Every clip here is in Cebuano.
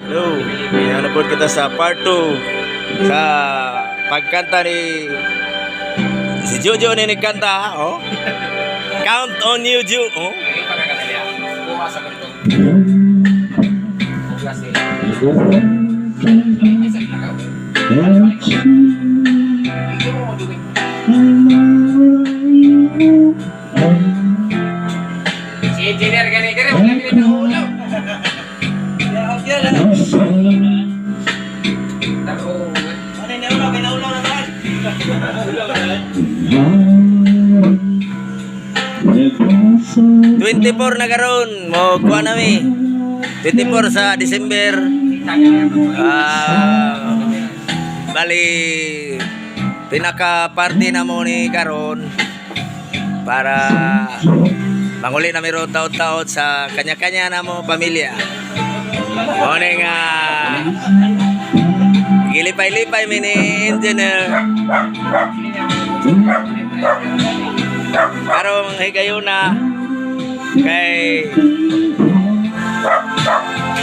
Hello, ayan na po kita sa part 2 sa pagkanta ni si Jojo ni nagkanta, oh. Count on you, Ju. Oh. Yung pagkakadali ah. Bukas sa ganito. Bukas eh. Ay, sa ilakaw. Ikaw mo magduwing. Si engineer gani gani wala gani na ulo. Taro. 24 na karon, mo kuha na mi. 24 sa December. Ah, bali pinaka party na mo ni karon para manguli na miro taod-taod sa kanya-kanya na mo pamilya. Mo ni nga gilipay-lipay mi ni engineer. Karong higayuna kay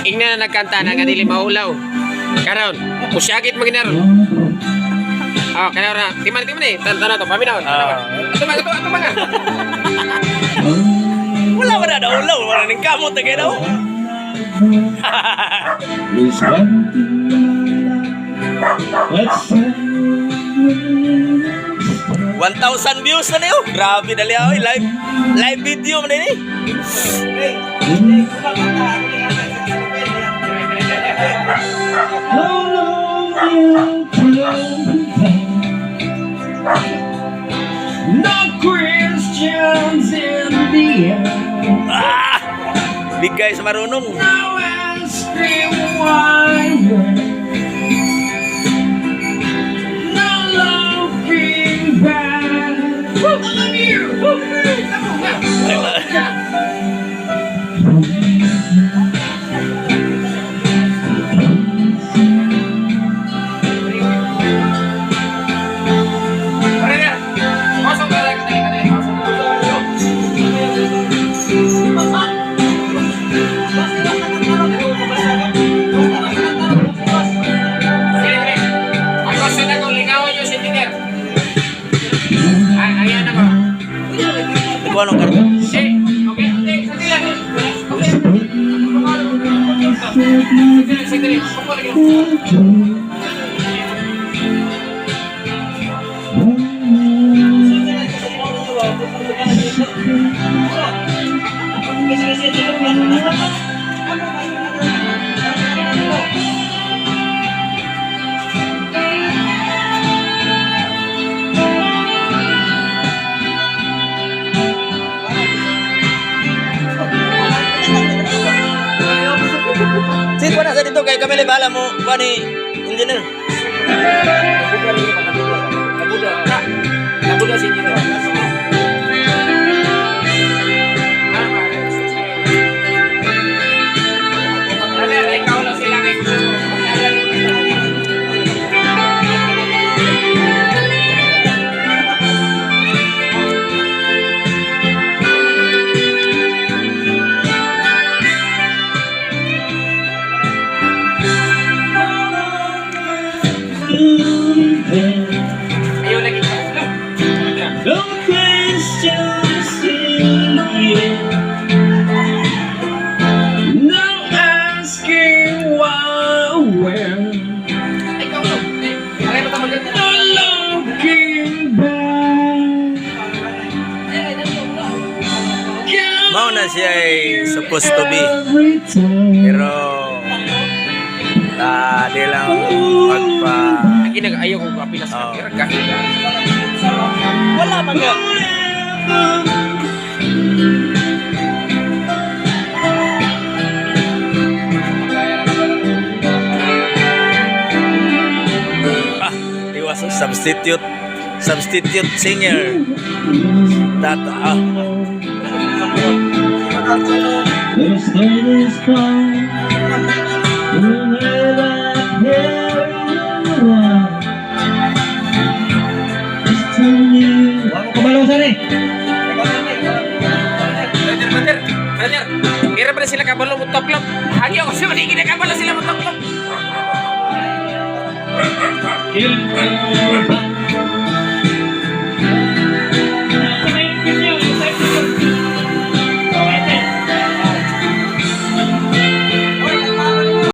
Ingna na nagkanta na nga dili maulaw. Karon, usyagit maginaron. Ah, karon na. Timan timan eh. Tan tan to paminaw. Ah. Ato mga ato ato mga. Wala ba na daulaw, wala ning kamot na kayo daw. 1,000 views na niyo. Grabe dali oy, live live video man ni. No questions in the air. Ah! Big guys marunong. No asking why. When. No looking back. I love you. Brother, kosong brother, katali, katali, kosong. Sige, sige. Ang gusto na kong lingawan yung si engineer. Ay, ayan ako. Ikaw anong karga? Eh, okay, okay, sandali lang. Okay. Sandali, sandali. Upo lagi. Sige, kuha na sa dito kay kami bala mo kuha ni engineer. Nabudo. Nabudo si engineer. Brother, ikaw lang sila ngayon. Ayaw lagi ka. No questions in the air. No asking why, where. Ikaw lang. Eh, aray mo tamagan. No looking back. Mao na siya ay supposed to be. Every time. Pero ah, di lang magpa Lagi nag-ayaw kong kapila sa Oo. kapila. Wala man nga. Ah, iwas substitute substitute singer. Tata ah. The state is calm. You'll never hear one. Just tell me. Wala ko kabalo sa ni. Brother, brother, brother. Kira pa na sila kabalo mo toklop. Hagi ako sa maligid na kabalo sila mo toklop. Goodbye.